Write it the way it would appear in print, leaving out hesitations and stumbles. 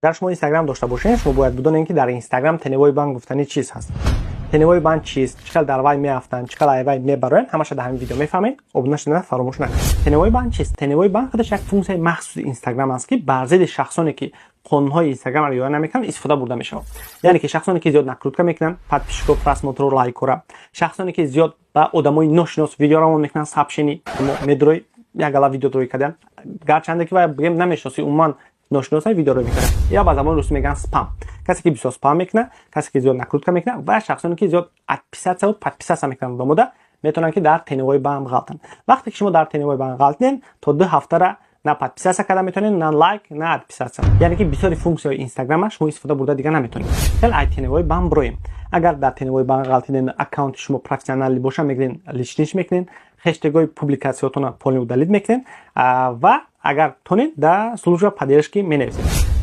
Агар шумо Инстаграм дошта бошед, шумо бояд бидонед, ки дар Инстаграм теневой бан гуфтани чиз ҳаст. Теневой бан чист, чӣ хел дар вай меафтанд, чӣ хел ай вай мебароянд, ҳамаша дар ҳамин видео мефаҳмед. Обуна шудан фаромӯш накунед. Теневой бан чист? Теневой бан худаш як функсияи махсуси Инстаграм аст, ки бар зидди шахсоне, ки қонунҳои Инстаграмро риоя намекунанд, истифода бурда мешавад. Яъне ки шахсоне, ки зиёд накрутка мекунанд подписчико, просмотро, лайкора, шахсоне, ки зиёд ба одамои ношинос видео равон мекунанд, сообщение медрои, як гала видео рӯй карданд, гарчанде ки вай бигем намешиноси, умуман ношиносай, видео рӯй мекунад, ё ба забони русӣ мегӯянд спам. Касе, ки бисёр спам мекунад, касе, ки зиёд накрутка мекунад, ва шахсоне, ки зиёд отписаться, подписаться мекунанд одамода, метавонанд, ки дар теневой бан ғалтанд. Вақте ки шумо дар теневой бан ғалтиден, то 2 ҳафтара на подписаться карда метавонед, на лайк, на отписаться. Яъне ки бисёри функсияҳои Инстаграма шумо истифода бурда дига наметавонед. Хел ай теневой бан бироем. Агар дар теневой бан ғалтиден, аккаунти шумо профессионалӣ боша, мегирен, личныйш мекунед, хештегҳои публикатсиятонро полный удалить мекунед ва агар тонед, дар служба поддержки менависед.